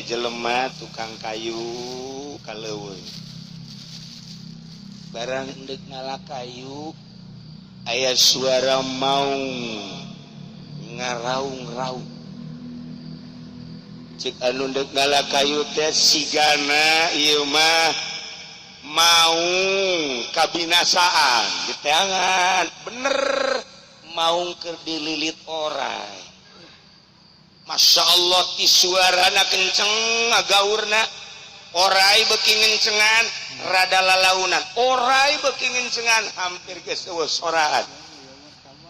Aya jelema tukang kayu ka leuweung, barang endek ngala kayu, aya suara maung ngaraung-raung. Cek anu ndek ngala kayu teh, "Sigana ieu mah maung kabinasaan diteangan." Bener, maung keur dililit oray. Masya Allah, ti suarana kenceng, ngagaurna oray beuki ngencengan, rada lalaunan, oray beuki ngencengan, hampir geus euweuh soraan.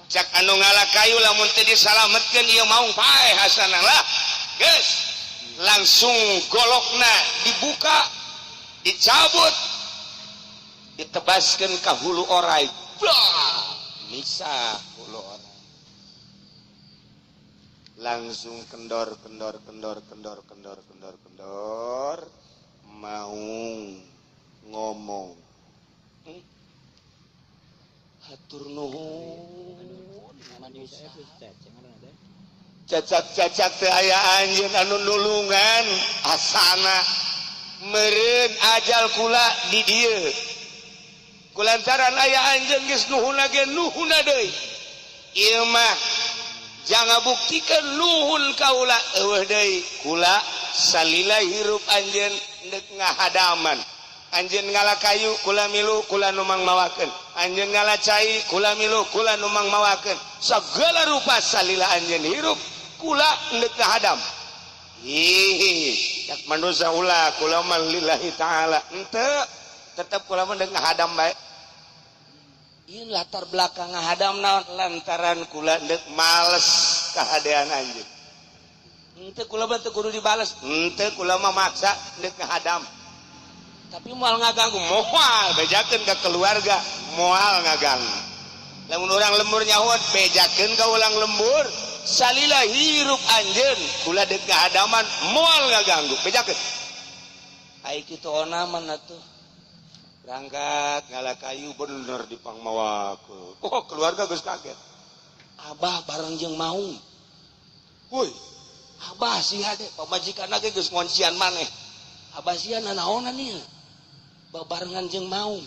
Cak anu ngala kayu, "Lamun teu disalametkeun ieu maung, paeh asana." Lah, geus langsung golokna dibuka, dicabut, ditebaskeun ka hulu oray. Blah, misah hulu oray, langsung kendor, kendor, kendor, kendor, kendor, kendor, kendor. Maung ngomong, "Hatur nuhun." Cacak-cacak teu aya anjeun anu nulungan, asana meureun ajal kula di dieu. Kulantaran aya anjeun geus nuhun ge, nuhun deui. Ieu mah jangan buktikan nuhun kaula, euweuh deui. Kula salila hirup anjeun ndek ngahadaman. Anjeun ngala kayu, kula milu, kula nu mangmawakeun. Anjeun ngala cai, kula milu, kula nu mangmawakeun. Segala rupa salila anjeun hirup kula ndek ngahadam. Ih, cak manusia, "Ulah, kula mah lillahi ta'ala." Henteu, tetep kula mah ndek ngahadam bae. Ieu latar belakang ngahadam naon? Lantaran kula ndek males kahadean anjeun. Henteu, kula mah teu kudu dibales. Henteu, kula mah maksa ndek ngahadam. Tapi moal ngaganggu, moal. Bejakeun ka keluarga, moal ngaganggu. Lamun urang lembur nyaho, bejakeun ka urang lembur, salila hirup anjeun kula dek ngahadaman, moal ngaganggu. Bejakeun. Ai kitu onaman atuh. Berangkat ngala kayu, bener dipangmawakeun. Oh, keluarga geus kaget. Abah bareng jeung maung. Woi, Abah sia ge, pamajikan ge geus ngoncian maneh. Abah sia nanaonan ieu? Babarengan jeung maung.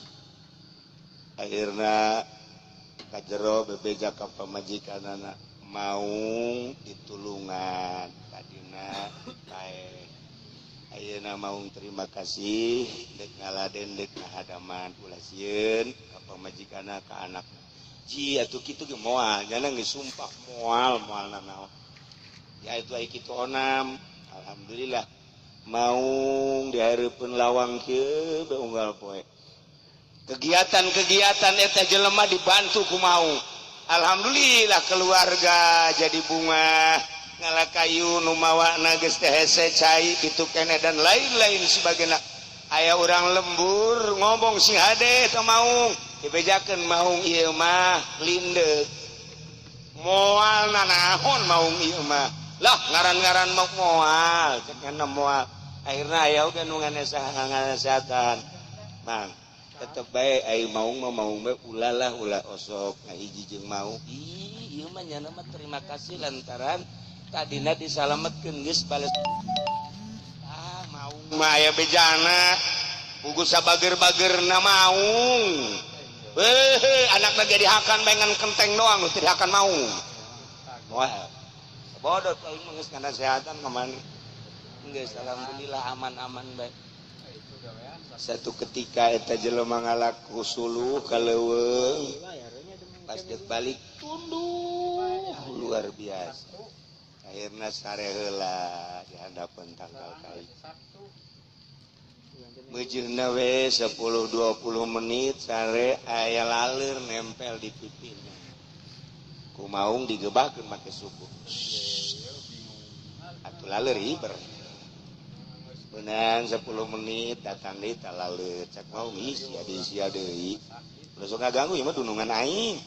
Akhirna kajero bebeja ka pamajikanana, maung ditulungan tadina paeh. Ayeuna maung terima kasih, dek ngaladen, dek ngahadaman, ulah sieun ka pamajikanna, ka anak. Ji atuh kitu ge moal, jana geus sumpah moal, moal nanaon. Ya itu ai kitu onam. Alhamdulillah, maung dihareupeun lawang kieu be unggal poe. Kegiatan-kegiatan eta jelema dibantu ku maung. Alhamdulillah, keluarga jadi bunga, ngala kayu nu mawana geus teh hese cai kitu keneh dan lain-lain sebagainya. Aya urang lembur ngomong sing hade eta maung, dibejakeun, "Maung ieu mah lindeuk, moal nanaon maung ieu mah." Lah, ngaran-ngaran mau moal, cek moal. Akhirna aya oge nu nganasehatan, "Mang, tetep bae ai maung mah maung bae, ulah lah, ulah osok ngahiji jeung maung." Ih, ieu mah nyana mah terima kasih lantaran tadina disalametkeun, geus bales. Ah, maung mah aya bejana pugu sabager-bagerna maung. Heuh, anakna ge dihakan bae, ngan kenteng doang nu teu dihakan maung. Wah, bodoh aing mah, geus nganasehatan ka mana. Geus, alhamdulillah, aman-aman bae. Satu ketika eta jelema ngalaku suluh ka leuweung, pas dek balik tunduh luar biasa. Akhirna sare heula di handapeun tangkal kai. Meujeuhna we 10 20 menit sare, aya laleur nempel di pipinya. Ku maung digebahkeun make suku. Atuh laleur hiber. Beunang 10 menit datang deui ta laleur. Cak maung, "Ih, sia deui, sia deui. Ulah sok ngaganggu, ieu mah dunungan aing."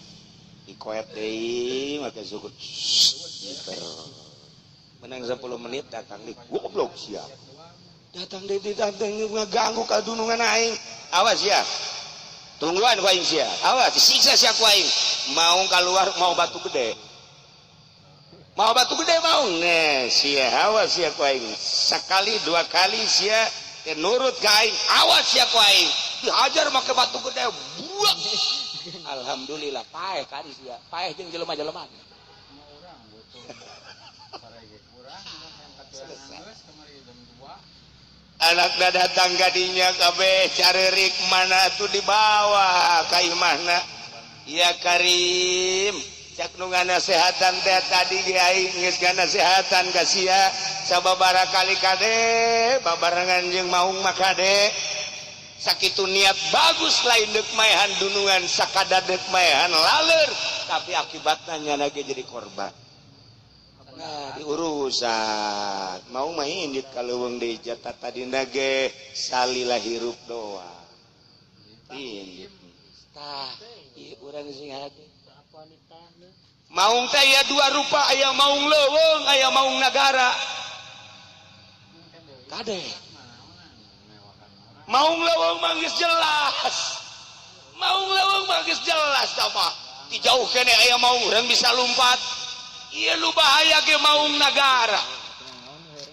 Dikoet deui make suku. Hiber. Menang 10 menit datang deui, "Goblok sia. Datang deui, datang ngaganggu ka dunungan aing. Awas ya. Tungguan ku aing sia. Awas, disiksa sia ku aing." Maung keluar mawa batu gede. Mau batu gede mau nih sia, awas sia ku aing. Sekali dua kali sia teu nurut ka aing, awas sia ku aing. Dihajar make batu gede, buak. Alhamdulillah paeh kali sia, paeh jeung jelema-jelema. Urang butuh sarege urang yang Selesai. geus kamari jam 2. Anakna datang kadinya kabeh carerik, mana tuh dibawa ka imahna. Ya Karim, cak nu nganasehatan teh, tadi ge aing geus nganasehatan ka sia sababaraha kali, kade babarengan jeung maung mah kade. Sakitu niat bagus, lain deuk maehan dunungan, sakadar deuk maehan laler, tapi akibatnya nyana ge jadi korban. Nah, diurusan mau main di kaleuweung deui, jatah tadi ge salila hirup doa. Ini tah ieu urang sing hade. Maung teh aya dua rupa, aya maung leuweung, aya maung nagara. Kade maung leuweung mah geus jelas, maung leuweung mah geus jelas tah mah, ti jauh kene aya maung, urang bisa lompat. Ieu nu bahaya ge maung nagara.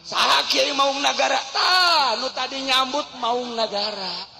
Saha kiai maung nagara? Tah, nu tadi nyambut maung nagara.